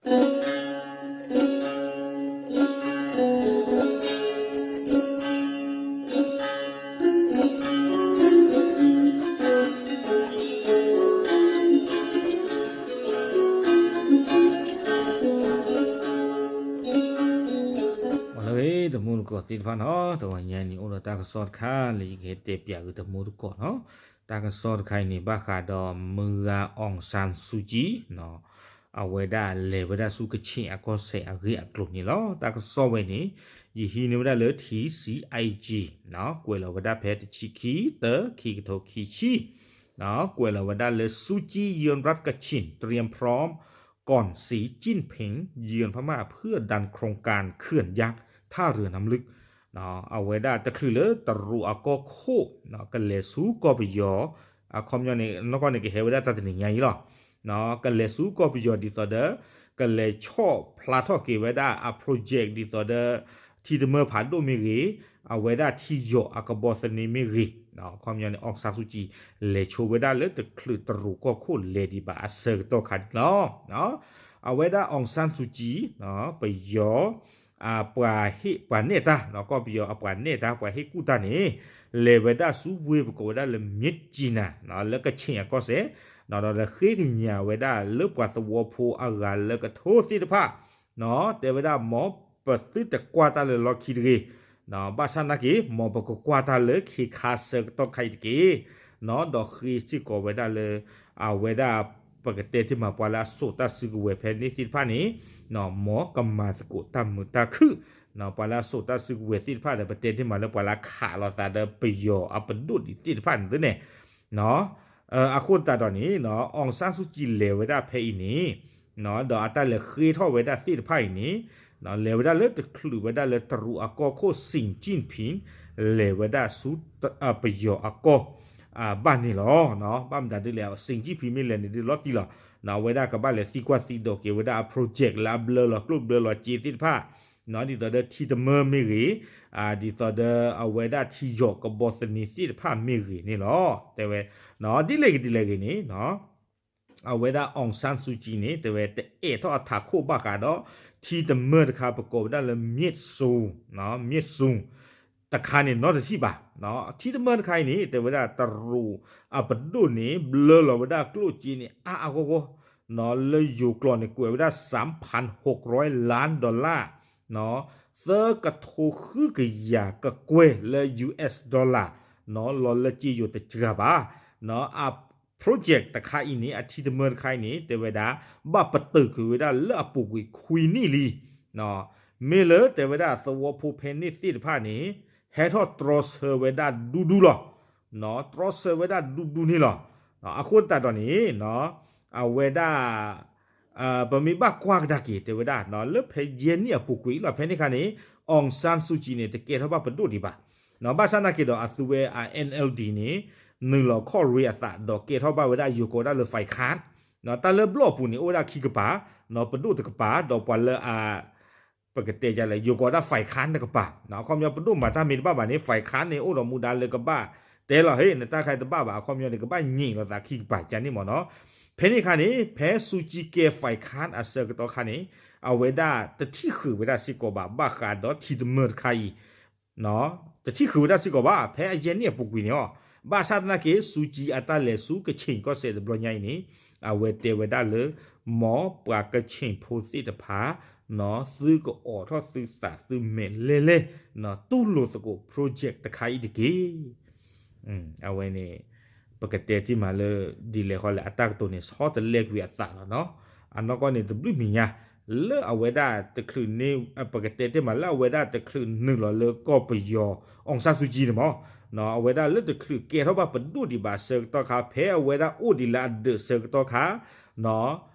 လၢဂ့ၤ တမူတကိးသ့ၣ်တဖၣ်နီၤ, တဂီၤညါအံၤန့ၣ် အိၣ်ဒီးတၢ်ကစီၣ်တခါလၢယကဟဲတဲပၠးဂ့ၤတမူတကိးနီၤ. တၢ်ကစီၣ်တခါအံၤန့ၣ် ဘၣ်ဃးဒီးမုၢ်ဂၤ အောင်ဆန်းစုကြည် နီၤ, အဝဲဒၣ်လဲၤဝဲဒၣ်ဆူကခ့ၣ်အကီၢ်စဲၣ်အဂ့ၢ်အကျိၤန့ၣ်လီၤ. တၢ်ကစီၣ်ဝဲန့ၣ် ယဟံးန့ၢ်ဝဲဒၣ်လၢ ထံ CIJ နီၤ, ကွဲးလီၤဝဲဒၣ်ဖဲတဆံခံ တၢ ခံကထိခံဆံ နီၤ, ကွဲးလီၤဝဲဒၣ်လၢ စုကြည် เยือนรัฐกระชิน เตรียมพร้อมก่อนสีจิ้นผิงเยือนพม่าเพื่อดันโครงการเขื่อนยักษ์ท่าเรือน้ำลึก နီၤ, အဝဲဒၣ်တချုးလၢတရူးအကီၢ်ခိၣ် နီၤ, ကလဲၤဆူကီၢ်ပယီၤ အခီပညီန့ၣ် နီၢ်ကီၢ်န့ၣ် ကဟဲဝဲဒၣ်တၢ်တနံၤညါအံၤလီၤ. နီၤ, ကလဲၤဆူကီၢ်ပယီၤဒ်သိးဒီး ကလဲၤဆီၣ်ဖျါထီၣ်က့ၤဝဲဒၣ်အ project ဒ်သိးဒီး ထံတမၢဖးဒိၣ်မ့ၢ်ဂ့ၤ, အဝဲဒၣ်ထံယီၤအကဘီသန့မ့ၢ်ဂ့ၤ, နီၤ, အခီပညီန့ၣ် အောင်ဆန်းစုကြည် လဲၤဆိဝဲဒၣ်လၢတချုးတရူးကီၢ်ခိၣ်လဲၤဒံးဘၣ်အဆၢကတီၢ်ခါန့ၣ်လီၤ. နီၤ, အဝဲဒၣ် အောင်ဆန်းစုကြည် နီၤ, ပယီၤ အပှၤဟ့ၣ် ပှၤနဲၣ်တၢ် နီၤ, ကီၢ်ပယီၤအပှၤနဲၣ်တၢ် ပှၤဟ့ၣ်ကူၣ်တၢ်န့ၣ် လဲၤဝဲဒၣ်ဆူဝ့ၢ်ပကိးဝဲဒၣ်လၢ မြစ်ကြီးနား နီၤ, လၢကခ့ၣ်အကီၢ်စဲၣ် နီၤ, ဒီးဃ့ကညးဝဲဒၣ်လၢပှၤသဝီဖိအဂၤလၢကထိသ့ၣ်တဖၣ် နီၤ, တဲဝဲဒၣ် မ်ပသုတကွၢ်တၢ်လၢလီၢ်ခံတဂ့ၤ, နီၤ, ဘၣ်ဆၣ်နာ်က့ မ်ပကကွၢ်တၢ်လၢခ့ခါဆၢကတီၢ်ခါအံၤတက့ၢ်, နီၤ, ဒီးဃ့စ့ၢ်ကီးဝဲဒၣ်လၢ အဝဲဒၣ် ပကတဲတ့ၢ်မး ပှၤလၢအစိာ်တၢ်စုကဝဲၤဖဲန့ၣ်သ့ၣ်တဖၣ်န့ၣ် နီၤ, မ်ကမၤသကိးတၢ်မုာ်တၢ်ခုၣ်, နီၤ, ပှၤလၢအစိာ်တၢ်စုကဝဲၤသ့ၣ်တဖၣ်ဒီး ပတဲတ့ၢ်မးလၢပှၤလၢအခးလိာ်သးဒီးပယီၤအပဒိၣ်ဒံးသ့ၣ်တဖၣ်န့ၣ်သ့န့ၣ် နီၤ, အဃိသတးဒီးန့ၣ် နီၤ, အောင်ဆန်းစုကြည် လဲၤဝဲဒၣ်ဖဲအံၤန့ၣ် နီၤ, ဒီးအတၢ်လဲၤဃ့ထီၣ်ဝဲဒၣ်သ့ၣ်တဖၣ်အံၤန့ၣ် နီၤ, လဲၤဝဲဒၣ်လၢတချုးဝဲဒၣ်လၢတရူးအကီၢ်ခိၣ် စီ จิ้นผิง လဲၤဝဲဒၣ်ဆူ ပယီၤအကီၢ် ဘၣ်န့ၣ်လီၤ. နီၤ, ဘၣ်မတၤဒ်လဲၣ် စီ จิ้นผิง မ့ၢ်လဲၤန့ၣ်ဒ်လီၤတံၢ်လီၤ. နီၤ, အဝဲဒၣ်ကဘၣ်လဲၤသံကွၢ်သံဒိးက့ၤဝဲဒၣ်အ project လၢအဘျၢလီၤကျိၣ်ဘျၢလီၤစ့သ့ၣ်တဖၣ် နီၤ, ဒ်သိးဒီးထံတမၢမ့ၢ်ဂ့ၤ, ဒ်သိးဒီးအဝဲဒၣ်ထံယီၤကဘီသန့သ့ၣ်တဖၣ်မ့ၢ်ဂ့ၤန့ၣ်လီၤ. တဲဝဲ နီၤ, ဒ်လဲၣ်ဂ့ၤဒ်လဲၣ်ဂ့ၤန့ၣ် နီၤ, အဝဲဒၣ် အောင်ဆန်းစုကြည် န့ၣ် တဲဝဲ တအဲၣ်ထီၣ်အထးခိၣ်ဘၣ်ဃးဒီး ထံတမၢတခါပကိးဝဲဒၣ်လၢ မြစ်ဆုံ, နီၤ, မြစ်ဆုံ တခါန့ၣ် နီတထံၣ်ဘၣ်. နီၤ, ထံတမၢတခါအံၤန့ၣ် တဲဝဲဒၣ် တရူးအပဒိၣ်န့ၣ် ဘျၢလီၤဝဲဒၣ်ကျိၣ်စ့န့ၣ် အါအါဂီၢ်ဂီၢ်, နီၤ, လၢယိၤကျိာ်န့ၣ် ကွဲးဝဲဒၣ် สามพันหกร้อยล้านดอลลาร์, နီၤ, သၢကထိဃုကယၤကကွဲၢ်လၢ US dollar, နီၤ, လီၤလၢစ့ယိၤတစှၤဘၣ်. နီၤ, အ project တခါအံၤန့ၣ် အထံတမၢတခါအံၤန့ၣ် တဲဝဲဒၣ် ဘၣ်ပတုာ်ကွံာ်ဝဲဒၣ်လၢအပူၤကွံာ်ခွံနံၣ်လံ. နီၤ, မ့ၢ်လၢတဲဝဲဒၣ်သဝီဖိဖဲန့ၣ်သ့ၣ်တဖၣ်န့ၣ် ဟဲထီၣ်တြီဆၢဝဲဒၣ်ဒူဒူလီၤ. နီၤ, တြီဆၢဝဲဒၣ်ဒူဒူန့ၣ်လီၤ. နီၤ, အဃိသတးဒီးန့ၣ် နီၤ, အဝဲဒၣ် ပမ့ၢ်ဘၣ်ကွၢ်ကဒါက့ၤ တဲဝဲဒၣ် နီၤ, လၢဖဲယဲၢ်နံၣ်အပူၤကွံာ်လီၤ ဖဲန့ၣ်ခါန့ၣ် အောင်ဆန်းစုကြည် န့ၣ် တကဲထီၣ်ဘၣ်ပဒိၣ်ဒံးဘၣ်. နီၤ, ဘၣ်ဆၣ်နာ်က့ၤဒီးအသုဝဲ NLD န့ၣ် နုာ်လီၤခီၣ်ရ့အသး ဒီးကဲထီၣ်ဘၣ်ဝဲဒၣ်ယိၤကိးဒၣ်လၢ ฝ่ายค้าน, နီၤ, တၢ်လၢဘျီၣ်အပူၤန့ၣ် အိၣ်ဝဲဒၣ်ခံကပၤ, နီၤ, ပဒိၣ်တကပၤ ဒီးပှၤလၢအ ပကတဲဒ်လဲၣ် ယိၤကိးဒၣ် ฝ่ายค้าน တကပၤ. နီၤ, အခီပညီပဒိၣ်မၤတၢ်မ့ၢ်တဘၣ်ဘၣ်န့ၣ် ฝ่ายค้าน န့ၣ် အိၣ်ဒီးမူဒါလၢကဘၣ်တဲလီၤ ဟ့ၣ် နတၢ်ခါတဘၣ်ဘၣ် အခီပညီန့ၣ် ကဘၣ်ညံးလိာ်သးခံကပၤကန့ၣ်မ့ၢ်နီၤ. ဖဲန့ၣ်ခါန့ၣ် ဖဲ စုကြည် ကဲ ฝ่ายค้าน အဆၢကတီၢ်ခါန့ၣ် အဝဲဒၣ်တထံၣ်ဃုာ်ဝဲဒၣ်စ့ၢ်ကီးဘၣ် ဘၣ်ဃးဒီးထံတမၢတခါအံၤ နီၤ, တထံၣ်ဃုာ်ဝဲဒၣ်စ့ၢ်ကီးဘၣ် ဖဲအယဲၢ်နံၣ်အပူၤကွံာ်န့ၣ်လီၤ. ဘၣ်ဆၣ်သနာ်က့ စုကြည် အတၢ်လဲၤဆူကခ့ၣ်ကီၢ်စဲၣ်တဘျီညါအံၤန့ၣ် အဝဲတဲဝဲဒၣ်လၢ မ်ပှၤကခ့ၣ်ဖိသ့ၣ်တဖၣ် နီၤ, သုကအိးထီၣ်သုသးသုမဲာ်လဲၢ်လဲၢ်, နီၤ, တူၢ်လိာ်သကိး project တခါအံၤတက့ၢ်. အဝဲန့ၣ် ပကတဲတ့ၢ်မးလၢ ဒ်လဲၣ်ဃီလဲၣ် အတၢ်ကတိၤန့ၣ် ဆီတလဲကွံာ်အသးလီၤနီၤ. အနီၢ်ကီၢ်န့ၣ် တဘျုးမံၤညါ လၢအဝဲဒၣ်တချုးန့ၣ် ပကတဲတ့ၢ်မးလၢအဝဲဒၣ်တချုးနုာ်လီၤလၢကီၢ်ပယီၤ အောင်ဆန်းစုကြည် န့ၣ်မ့ၢ် နီၤ, အဝဲဒၣ်လၢတချုးကဲထီၣ်ဘၣ်ပဒိၣ်ဒံးဘၣ်ဆၢကတီၢ်ခါ ဖဲအဝဲဒၣ်အိၣ်ဒံးလၢအဒၢးဆၢကတီၢ်ခါ နီၤ,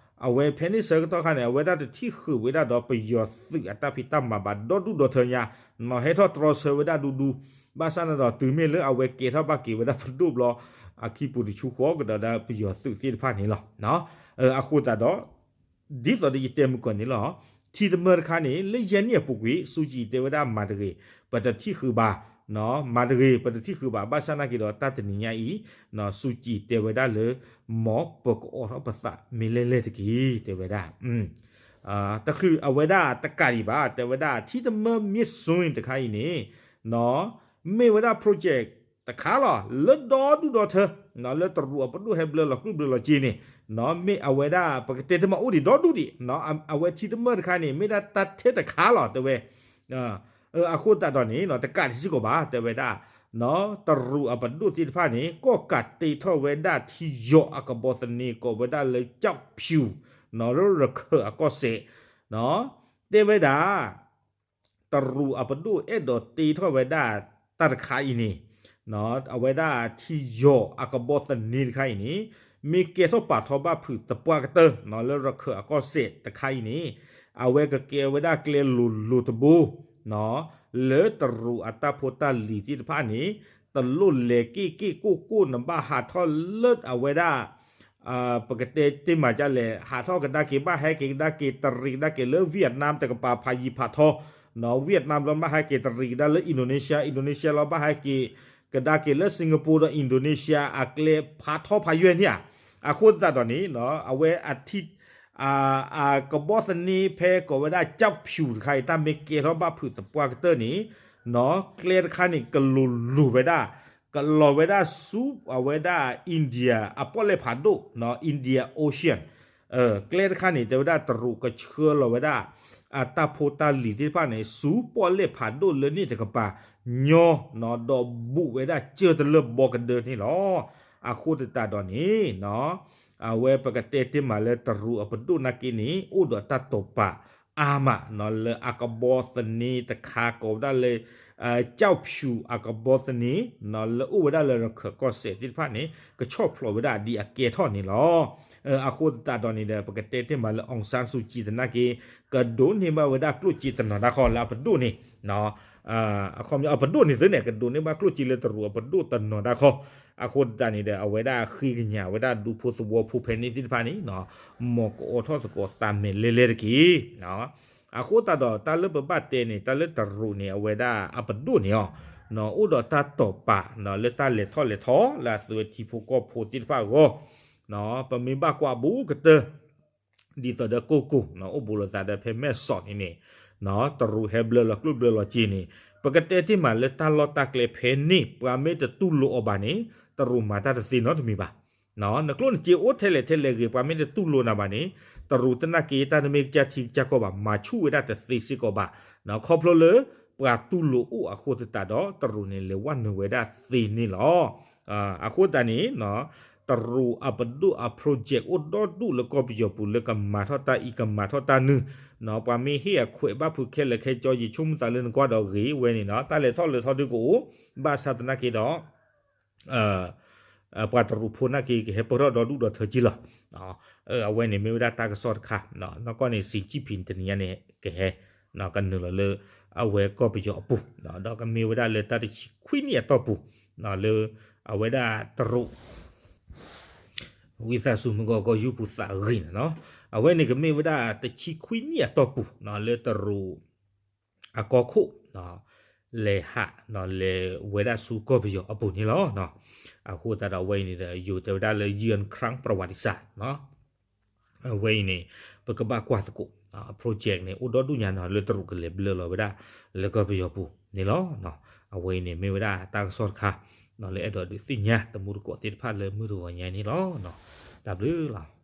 အဝဲဖဲန့ၣ်ဆၢကတီၢ်ခါန့ၣ် အဝဲဒၣ်တထံၣ်ဃုာ်ဝဲဒၣ်ဒီးပယီၤသုးအတၢ်ဖံးတၢ်မၤဘၣ်ဒီဒူၣ်ဒီထၢညါ, နီၤ, ဟဲထီၣ်တြီဆၢဝဲဒၣ်ဒူဒူ, ဘၣ်ဆၣ်န့ၣ်ဒီးတုၤမ့ၢ်လၢအဝဲကဲထီၣ်ဘၣ်က့ၤဝဲဒၣ်ပဒိၣ်ဘျီ အခံပူၤတဆူဃီကဒီးဒၣ်ပယီၤသုးသ့ၣ်တဖၣ်န့ၣ်လီၤ. အဃိသတးဒီး ဒ်သိးဒီးယတဲမုၢ်ကီၢ်န့ၣ်လီၤ. ထံတမၢတခါန့ၣ် လၢယဲၢ်နံၣ်အပူၤကွံာ် စုကြည် တဲဝဲဒၣ်မၤတဂ့ၤ, ပတထံၣ်ဃုာ်ဘၣ်, နီၤ, မၤတဂ့ၤ ပတထံၣ်ဃုာ်ဘၣ်. ဘၣ်ဆၣ်သနာ်က့ဒီးတၢ်တနံၤညါအံၤ နီၤ, စုကြည် တဲဝဲဒၣ်လၢ မ်ပကအိးထီၣ်ပသးမ့ၢ်လဲၢ်လဲၢ်တက့ၢ် တဲဝဲဒၣ်. တချုးအဝဲဒၣ်တကးဒံးဘၣ် တဲဝဲဒၣ် ထံတမၢ မ့ၢ်စွ့တခါအံၤန့ၣ် မ့ၢ်ဝဲဒၣ် project တခါလီၤ လၢဒီဒူၣ်ဒီထၢ လၢတရူးအပဒိၣ်ဟဲဘျၢလီၤကျိၣ်ဘျၢလီၤစ့န့ၣ် မ့ၢ်အဝဲဒၣ် ပကတဲတမံၤအိၣ်ဒံးဒီဒူၣ်ဒံး အဝဲထံတမၢတခါန့ၣ် မ့ၢ်ဒၣ်တၢ်ထဲတခါလီၤ တဲဝဲ အဃိသတးဒီးန့ၣ် တကးဒံးစ့ၢ်ကီးဘၣ် တဲဝဲဒၣ် တရူးအပဒိၣ်သ့ၣ်တဖၣ်န့ၣ် ကီၣ်ကးတ့ထီၣ်ဝဲဒၣ်ထံယီၤအကဘီသန့ ကိးဝဲဒၣ်လၢ ကျောက်ဖြူ လၢရခၢၣ်အကီၢ်စဲၣ် တဲဝဲဒၣ် တရူးအပဒိၣ်အဲၣ်ဒိးတ့ထီၣ်ဝဲဒၣ်တၢ်တခါအံၤန့ၣ် အဝဲဒၣ်ထံယီၤအကဘီသန့တခါအံၤန့ၣ် မ့ၢ်ကဲထီၣ်ပာ်ထီၣ်ဘၣ်ဖုးသပှၢ်ကတၢၢ် လၢရခၢၣ်အကီၢ်စဲၣ်တခါအံၤန့ၣ် အဝဲကကဲဝဲဒၣ်ကျဲလိၤလိၤတဘိ လၢတရူးအတၢ်ဖိတၢ်လံၤသ့ၣ်တဖၣ်န့ၣ် တလိၣ်လဲၤက့ၣ်က့ၣ်ကိၣ်ကိၣ် နဘၣ်ဟးထီၣ်လၢအဝဲဒၣ် ပကတဲတ့ၢ်မးဒ်လဲၣ် ဟးထီၣ်ကဒါက့ၤ ဘၣ်ဟဲက့ၤကဒါက့ၤ တရံးကဒါက့ၤလၢ Vietnam တကပၤ ဖးယံၤဖးထီ Vietnam လီၤ ဘၣ်ဟဲက့ၤတရံးကဒါလၢ Indonesia, Indonesia လီၤ ဘၣ်ဟဲက့ၤကဒါက့ၤလၢ Singapore ဒီး Indonesia အကျဲဖးထီဖးယွဲၢ်န့ၣ်ဧါ. အဃိသတးဒီးန့ၣ် အဝဲအထံ အကဘီသန့ဖဲကိးဝဲဒၣ် ကျောက်ဖြူ တခါအံၤ တၢ်မ့ၢ်ကဲထီၣ်ဘၣ်ဖုးသပှၢ်ကတၢၢ်န့ၣ် ကျဲတခါန့ၣ် ကလိၤလိၤဝဲဒၣ် ကလီၤဝဲဒၣ်ဆူအဝဲဒၣ် India အပီၣ်လဲၣ်ဖးဒိၣ် India Ocean ကျဲတခါန့ၣ် တဲဝဲဒၣ်တရူးကဆှၢလီၤဝဲဒၣ် အတၢ်ဖိတၢ်လံၤသ့ၣ်တဖၣ်န့ၣ် ဆူပီၣ်လဲၣ်ဖးဒိၣ်လၢန့ၣ်တကပၤ ညီ ဒီးဘူးဝဲဒၣ်ကၢၢ်တလၢဘီကဒၢန့ၣ်လီၤ. အဃိသတးဒီးန့ၣ် အဝဲပကတဲတ့ၢ်မးလၢတရူးအပဒိၣ်နာ်က့န့ၣ် အိၣ်ဒီးတၢ်တိာ်ပာ်အါမး လၢအကဘီသန့တခါကိးဝဲဒၣ်လၢ ကျောက်ဖြူ အကဘီသန့ လၢအိၣ်ဝဲဒၣ်လၢရခၢၣ်ကီၢ်စဲၣ်သ့ၣ်တဖၣ်န့ၣ် ကဆီၣ်ဖျိးဝဲဒၣ်ဒ်အကဲထီၣ်န့ၣ်လီၤ. အဃိသတးဒီးန့ၣ်ဒီး ပကတဲတ့ၢ်မးလၢ အောင်ဆန်းစုကြည် သနာ်က့ ကဒိးန့ၢ်ဘၣ်ဝဲဒၣ်ကျိၣ်စ့တနီၤဒၣ်ဃီလၢအပဒိၣ်န့ၣ် အခီပညီအပဒိၣ်န့ၣ်သုန့ၣ် ကဒိးန့ၢ်ဘၣ်ကျိၣ်စ့လၢတရူးအပဒိၣ်တနီၤဒၣ်ဃီ. အဃိသတးန့ၣ်ဒီး အဝဲဒၣ်ဃ့ကညးဝဲဒၣ်ဒူဖိသဝီဖိဖဲန့ၣ်သ့ၣ်တဖၣ်န့ၣ် မ်ကအိးထီၣ်သကိးသးမဲာ်လဲၢ်လဲၢ်တက့ၢ်. အဃိသတးဒီး တၢ်လၢပဘၣ်တဲန့ၣ် တၢ်လၢတရူးန့ၣ် အဝဲဒၣ်အပဒိၣ်န့ၣ်အီၤ အိၣ်ဒီးတၢ်တိာ်ပာ် လၢတၢ်လဲၤထီၣ်လဲၤထီ လၢအသုးဝဲထံဖိကီၢ်ဖိသ့ၣ်တဖၣ်အဂီၢ် ပမ့ၢ်ဘၣ်ကွၢ်ဘူးကတၢၢ် ဒ်သိးဒီးကိၢ်ကိၢ် အိၣ်ဘူးလိာ်သးဒီးဖဲမဲၢ်စီးန့ၣ်န့ၣ် တရူးဟဲဘျၢလီၤကျိၣ်ဘျၢလီၤစ့န့ၣ် ပကတဲတ့ၢ်မးလၢတၢ်လီၢ်တၢ်ကျဲဖဲန့ၣ် ပှၤမ့ၢ်တတူၢ်လိာ်အီၤဘၣ်န့ၣ် တရူးမၤတၢ်တသ့နီတမံၤဘၣ်. နကျိၣ်နစ့အိၣ်ထဲလဲၣ်ထဲလဲၣ်ဂ့ၤ ပှၤမ့ၢ်တတူၢ်လိာ်နၤဘၣ်န့ၣ် တရူးသနာ်က့ တၢ်တမ့ၢ်ကစၢ်ထံကစၢ်ကီၢ်ဘၣ် မၤဆူၣ်ဝဲဒၣ်တသ့စ့ၢ်ကီးဘၣ်. ခီဖျိလၢပှၤတူၢ်လိာ်အိၣ်အဃိသတးဒီး တရူးန့ၣ် လဲၤဝဲနုာ်ဝဲဒၣ်သ့န့ၣ်လီၤ. အဃိသတးန့ၣ် တရူးအပဒိၣ်အ project အိၣ်ဒီဒူၣ်လၢကီၢ်ပယီၤပူၤ လၢကမၤထီၣ်တၢ်အံၤကမၤထီၣ်တၢ်နုၤ ပှၤမ့ၢ်ဟ့ၣ်အခွဲးဘၣ်ဖုးခဲလၢာ်ခဲဆ့ ယဆိကမိၣ်သးလၢနကွၢ်ဒီးဂ့ၤဝဲန့ၣ် တၢ်လဲၤထီၣ်လဲၤထီဒုကအိၣ် ဘၣ်ဆၣ်သနာ်က့ဒီး ပှၤတရူးဖိနာ်က့ ကဟဲပၢၢ်ထီၣ်ဒီဒူၣ်ဒီထၢက့လီၤ. အဝဲန့ၣ်မ့ၢ်ဝဲဒၣ်တၢ်ကစီၣ်တခါ နီၢ်ကီၢ်န့ၣ် စံးကံၣ်ဖံးတနံၤညါန့ၣ် ကဟဲ ကနုာ်လီၤလၢ အဝဲကီၢ်ပယီၤအပူၤ ဒီးကမ့ၢ်ဝဲဒၣ်လၢတၢ်တဆံခွံနံၣ်အတီၢ်ပူၤ လၢ အဝဲဒၣ်တရူး ဝံသးစူၤမုၢ်ဂီၤကီၢ်ယူၢ်ပူၤသးဂ့ၤန့ၣ်လီၤ. အဝဲန့ၣ်ကမ့ၢ်ဝဲဒၣ်တဆံခွံနံၣ်အတီၢ်ပူၤ လၢတရူး အကီၢ်ခိၣ် လဲၤဟး လဲၤဝဲဒၣ်ဆူကီၢ်ပယီၤအပူၤန့ၣ်လီၤ. အဃိသတးဒီးအဝဲအံၤန့ၣ်ဒီး ယိၤတဲဝဲဒၣ်လၢ ယိၤခရၣ် ပရဝၤတံစၢ် အဝဲအံၤန့ၣ် ပကဘၣ်ကွၢ်သကိး project န့ၣ် အိၣ်ဒီဒူၣ်ညါနီၤ လၢတရူးကလဲၤဘျၢလီၤဝဲဒၣ် လၢကီၢ်ပယီၤပူၤန့ၣ်လီၤ. အဝဲအံၤန့ၣ် မ့ၢ်ဝဲဒၣ်တၢ်ကစီၣ်တခါ လၢအဲၣ်ဒိးဒုးသ့ၣ်ညါ တမူတကိးသ့ၣ်တဖၣ်လၢမုၢ်တဂီၤညါန့ၣ်လီၤ. တၢ်ဘျုးလီၤ.